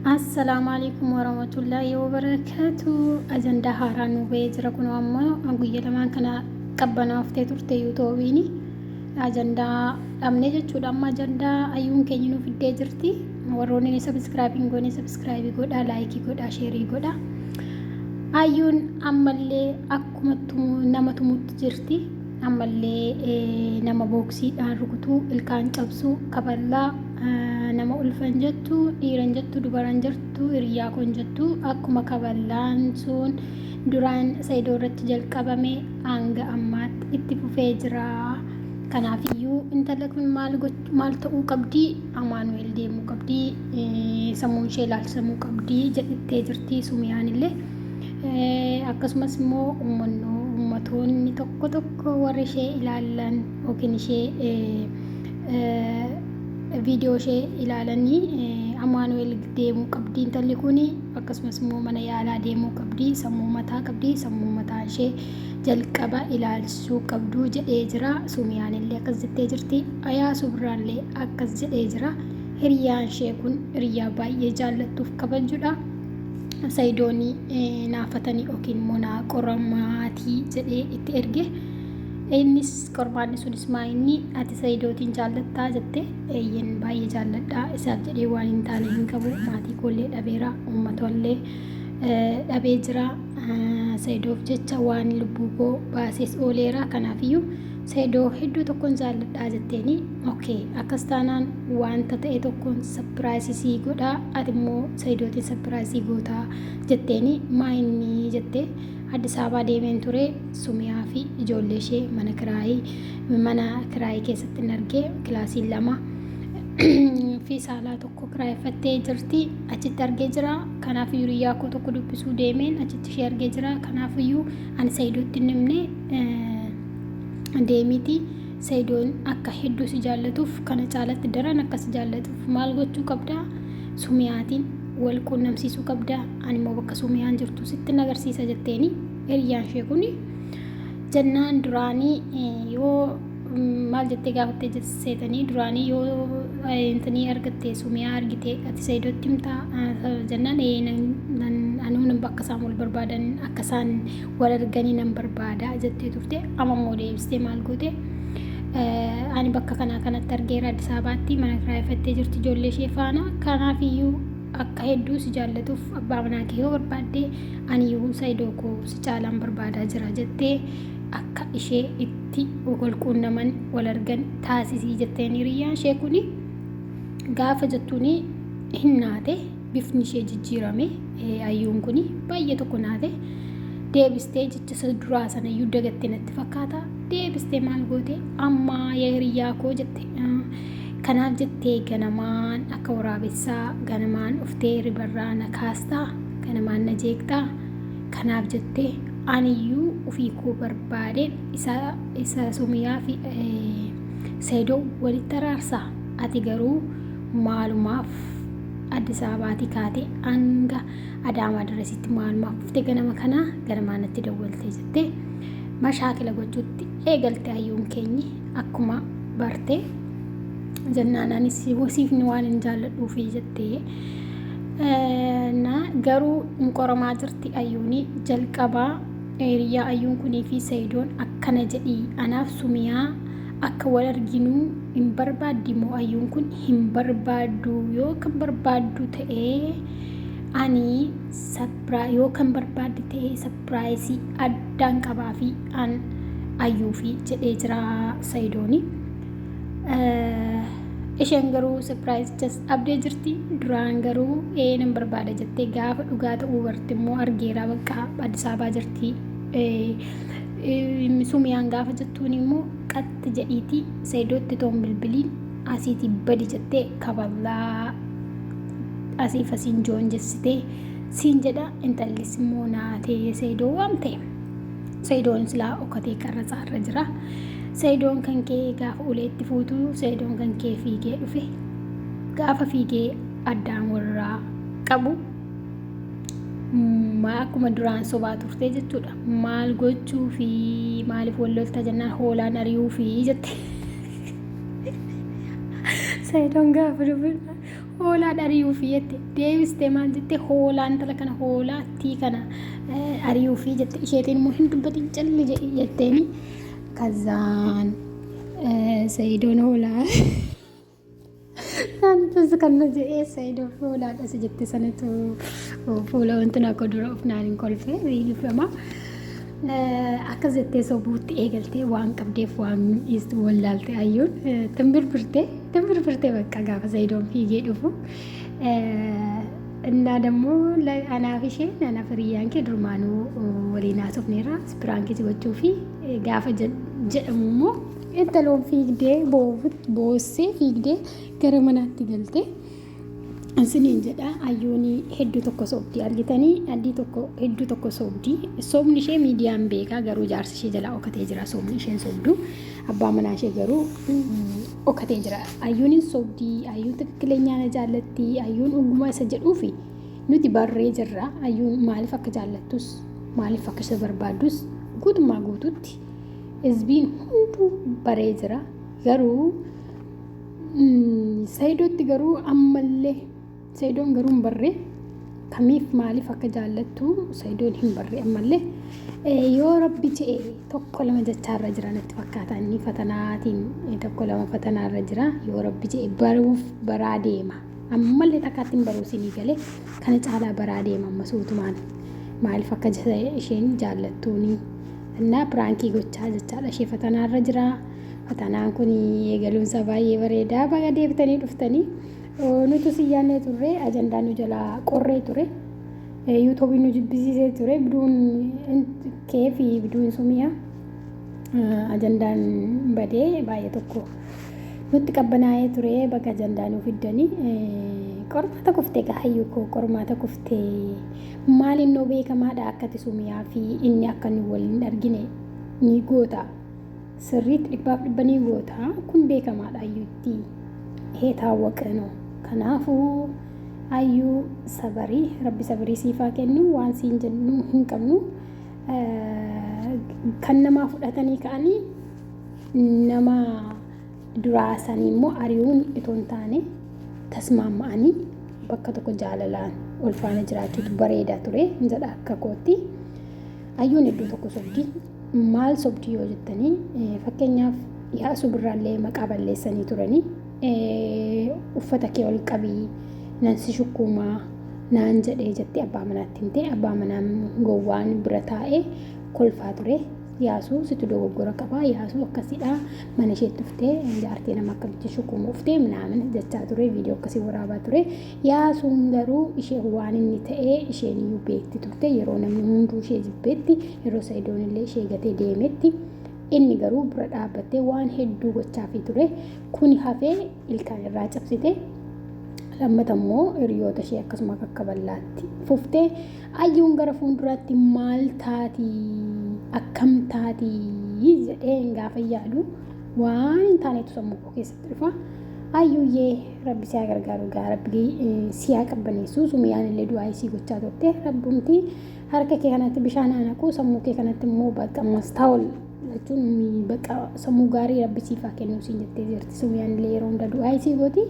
Assalaamu alaikum warahmatullaahi wabarakaatu. Ajandaa haaraa nu ba'ee jira kun amma guyya lamaan kana qabbanooftee turte yuutoobiin ajandaa dhabne jechuudha. Amma ajandaa ayyuun keenya nu fiddee jirti. Warroonni ni sabiskiraabii hin goone sabiskiraabii godhaa, laayikii godhaa, sheerii godhaa. Ayyuun ammallee akkuma nama tumutti jirti. Ammallee nama booksiidhaan rukutuu, ilkaan cabsuu, kaballaa nama ulfa hin jettu, dhiira hin jettu, dubara hin jettu, hiriyyaa koo hin jettu. Akkuma kaballaan sun duraan Saidoo irratti jalqabame hanga ammaatti itti fufee jira. Kanaafiyyuu intala kun maal maal ta'uu qabdi? Amaanu'el deemuu qabdi, sammuun ishee ilaalchisamuu qabdi jedhettee jirti Sumiyaan illee. Akkasumas immoo ummatoonni tokko tokko warri ishee ilaallan yookiin ishee viidiyoo ishee ilaalanii Amaanu'el deemuu qabdi intalli kun, akkasumas immoo mana yaalaa deemuu qabdi, sammuu mataa qabdi, sammuu mataa ishee jalqaba ilaalchisuu qabdu jedhee jira. Sumiyaan illee akkas jettee jirti. Ayaasuu birraallee akkas jedhee jira. Hiriyaan ishee kun hiriyaa baay'ee jaallattuuf kabajjudha. Sayidooni naafatanii yookiin immoo naa qoramaatii jedhee itti erge. Innis qormaanni sunis maa inni ati Sayidootiin jaallattaa jette. Eeyyen baay'ee jaalladha, isaaf jedhee waan hin taane hin qabu, maatii koollee dhabeera, uummatollee dhabee jira, Sayidoof jecha waan lubbuu koo baasees ooleera, kanaafiyyuu Sayidoo hedduu tokkon jaalladhaa jetteeni. Okay, akkas taanaan wanta ta'e tokkoon sapiraayisii sii godhaa, ati immoo Sayidootiin sapiraayisii gootaa jetteeni. Maa inni jette. Addis Ababaa deemeen ture, Sumiyaa fi ijoollee ishee mana kiraayii keessatti hin arge. Kilaasii lama fi saalaa tokko kiraayeffattee jirti, achitti argee jira. Kanaaf hiriyaa koo tokko dubbisuu deemeen achitti ishee argee jira. Kanaafiyyuu ani Sayidootti hin himne. Deemiiti Sayidoon akka hedduu si jaallatuuf, kana caalatti daran akka si jaallatuuf maal gochuu qabdaa? Sumiyaatiin wal quunnamsiisuu qabdaa. Ani immoo bakka Sumiyaan jirtu sitti agarsiisa jetteeni hiriyyaan ishee kuni jennaan, duraanii yoo maal jettee gaafattee seetanii, duraanii yoo intanii argatte, Sumiyaa argite, ati Sayidootti himtaa jennaan, anuu nan bakka isaan wal barbaadan, akka isaan wal arganii nan barbaada jettee turte. Amma immoo deebistee maal goote? Ani bakka kanaa kanatti argeera, Addis Ababaatti mana kiraayeffattee jirti ijoollee ishee faana. Kanaafiyyuu akka hedduu si jaallatuuf abbaa manaa kee yoo barbaadde, ani iyyuu Sayidoo koo si caalaan barbaadaa jira jettee akka ishee itti wal quunnaman, wal argan taasisii jetteen. Hiriyyaan ishee kuni gaafa jettuuni hin naate, bifni ishee jijjiirame. Ayyuun kuni baay'ee tokko naate. Deebistee jecha isa duraa sana iyyuu dagatte natti fakkaata. Deebistee maal goote? Ammaa yaa hiriyyaa koo jette, kanaaf jettee ganamaan akka waraabessaa ganamaan dhuftee ribarraa na kaastaa, ganamaan na jeeqxaa? Kanaaf jettee aniyyuu ofii koo barbaadeen isa Sumiyaa fi Sayidoo walitti araarsaa, ati garuu maalumaaf Addis Ababaatii kaatee hanga Adaamaa darasitti maalumaaf dhufte, ganama kana ganamaa natti dawwalte jettee mashaakila gochuutti eegalte hayyuun keenyi akkuma barte jennaan, anis wasiifni waan hin jaalladhuufi jettee. Na garuu hin qoramaa jirti ayyuuni. Jalqabaa hiriyaa ayyuun kunii fi Sayidoon akkana jedhii, anaaf Sumiyaa akka wal arginuu hin barbaaddi moo ayyuun kun hin barbaaddu? Yoo kan barbaaddu ta'ee ani yoo kan barbaaddi ta'e sapiraayisii addaan qabaa fi an ayyuufi jedhee jira Sayidooni. Isheen garuu sapiraayisichas dhabdee jirti. Duraan garuu ee nan barbaada jettee, gaafa dhugaa ta'uu barte immoo argeera, bakka Addis Ababaa jirti Sumiyaan gaafa jettuun immoo, qaxxi jedhiitii Sayidootti toon bilbiliin asiitii badi jettee kaballaa asiif asiin joonjessitee siin jedha. Intallis immoo naatee Sayidoo waamte. Sayidoon silaa okkotee qarratsaa irra jira. Sayidoon kan kee gaafa uleetti fuutu, Sayidoon kan kee fiigee dhufe. Gaafa fiigee addaan warraa qabu, akkuma duraan sobaa turte jechuudha. Maal gochuu fi maaliif wal lolta jennaan, hoolaan ari'uu fi jette. Sayidoon gaafa dhufe Hoolaa dhari'uufi jette. Deebistee maal jette hoolaa intala kana hoolaa tii kana ari'uufi jette. Isheetiin immoo hin dubbatin calli jedhi jetteeni. Kazaan Sa'idoon hoolaa. Saantus kan na jedhee Sa'idoon hoolaadha si jette sanatu fuula wanti na dura of naan hin kolfe dhiifama. Akkas jettee sobuutti eegaltee waan qabdeef waan dhiistu wallaalte ayyuun tinbirbirte tinbirbirte bakka gaafa Sa'idoon fiigee dhufu. Innaa dammoo anaaf isheen anaaf hiriyyaan kee durmaanuu waliin haasofneerra piraankii si gochuu fi gaafa jedhamu immoo intaloon fiigdee boossee fiigdee gara manaatti galte. Isiniin jedha ayyuun hedduu tokko sobdii argitanii addii tokko hedduu tokko sobdii sobni ishee miidiyaan beekaa garuu jaarsi ishee jalaa okatee jira sobni isheen sobdu abbaa manaa ishee garuu okatee jira ayyuun hin sobdii ayyuun tikikkileenyaa na jaallatti ayyuun dhuguma isa jedhuufi nuti barree jirra ayyuun maaliif akka jaallattus maaliif akka isa barbaaddus guutummaa guututti hizbiin hunduu baree jira garuu Sayidotti garuu ammallee Sayidoon garuu hin barree kamiif maaliif akka jaallattu Sayidoon hin barree ammallee yoo rabbi je'e tokko lama jechaarra jira natti fakkaata inni fatanaatiin tokko lama fatanaarra jira yoo rabbi je'e baruuf baraa deema ammallee takkaatti hin baruu sinii galee kana caalaa baraa deema amma suutumaan maaliif akka isheen jaallattuuni innaa piraankii gochaa jechaadha ishee fatanaarra jira. Fatanaan kun eegaluunsaa baay'ee bareeda. Baga deebitanii dhuftanii. Nutu si yaadnee turre ajandaa nu jalaa qorree ture. Yuutuubii nu jibbisiisee ture. Biduun kee fi biduun sumiyaa ajandaan badee baay'ee tokko nutti qabbanaa'ee ture. Baga ajandaa nu fiddanii. Qormaata kuftee gaa hayyuu koo qormaata kuftee maalinnoo beekamaadha akkati sumiyaa fi inni akka nu waliin argine ni goota. Sirriitti dhibbaaf dhibba ni goota. Kun beekamaadha ayyuutti. Ihee taawwaqe no. Kanaafuu ayyuu sabarii rabbi sabarii siif haa kennu waan siin jennu hin qabnu. Kan namaa fudhatanii ka'anii nama duraa sanii immoo ari'uun itoo hin taane tasmaamma'anii bakka tokko jaalalaan ol faana jiraachuutu bareeda ture jedha akka kootti. Ayyuun iddoo tokko sobdi. Maal sobdi yoo jettanii fakkeenyaaf Yaasuu Birraallee maqaa balleessanii turanii uffata kee ol qabii nan si shukkuumaa naan jedhee jettee abbaa manaatti himtee abbaa manaan gowwaan bira taa'ee kolfaa ture. Yaasuu situ dogoggora qaba yaasuu akkasidha mana isheetti dhuftee jaartii nama akkamitti shukkuumuu dhuftee minaamin jechaa ture viidiyoo akkasii waraabaa ture. Yaasuun garuu ishee waan inni ta'e isheen iyyuu beekti turte yeroo namni hunduu ishee jibbeetti yeroo Sa'idoon illee ishee gatee deemetti inni garuu bira dhaabbattee waan hedduu gochaafii ture kuni hafee ilkaan irraa cabsite lammata immoo hiriyoota ishee akkasuma kakkaballaatti fuftee ayyuun gara fuulduraatti maal taati akkam taati jedhee gaafa yaadu waan hin taanetu sammuu koo keessatti dhufa. Ayyuuyyee rabbi si haa gargaaru gaa rabbi si haa qabbaneessu sumiyaan illee du'aa isii gochaa turte rabbumti harka kee kanatti bishaan haa naqu sammuu kee kanatti immoo bakka mastaawol jechuun bakka sammuu gaarii rabbi siif haa kennu siin jettee jirti sumiyaan illee yeroo hunda du'aa isii gooti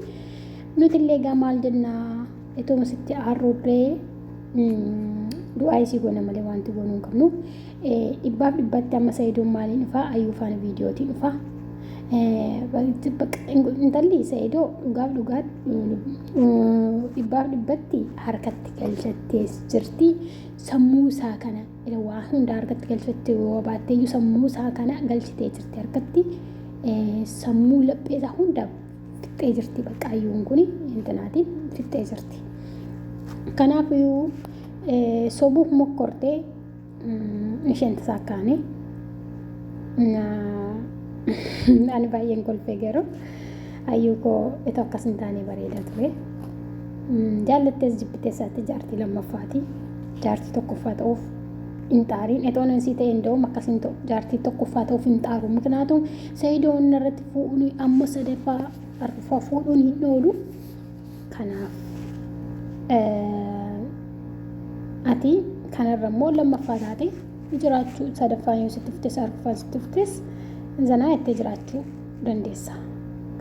nuti illee gaa maal jennaa ituma sitti aarruurree du'aa isii goona malee wanti goonuu hin qabnu dhibbaaf dhibbatti amma sayidoon maaliin dhufaa ayyuu faana viidiyootiin dhufaa Intalli Sa'idoo dhugaaf dhugaatti dhibbaaf dhibbatti harkatti galchattees jirti. Sammuu isaa kana waa hunda harkatti galchattee yoo baatte iyyuu sammuu isaa kana galchitee jirti harkatti. Sammuu laphee isaa hunda fixxee jirti bakka ayyuun kun intinaatiin fixxee jirti. Kanaafuu sobuuf mokkortee isheen tasaakkaane. Ani baay'een kolfee garuu ayyuu koo itoo akkas hin taane bareeda ture. Jaallattees jibbitees ati jaartii lammaffaati. Jaartii tokkoffaa ta'uuf hin xaariin. Itoo nan sii ta'e hin akkas hin ta'u. Jaartii tokkoffaa ta'uuf hin xaaru. Miknaatuu Sa'idoon irratti fuudhuun amma sadaffaa arfaffaa fuudhuun hin oolu. Kanaaf ati kanarra immoo lammaffaa taate jiraachuu sadaffaan yoo sitti dhuftes arfaffaan sitti dhuftes zanaa itti jiraachuu dandeessa.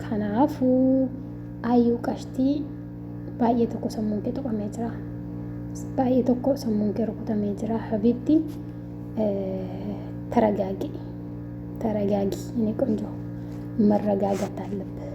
Kanaafuu ayyuu qashtii Baay'ee tokko sammuun kee tuqamee jira. Baay'ee tokko sammuun kee rukutamee jira. Habiibti taragaagi. Taragaagi inni qonjoo. Marragaagat allebbeh.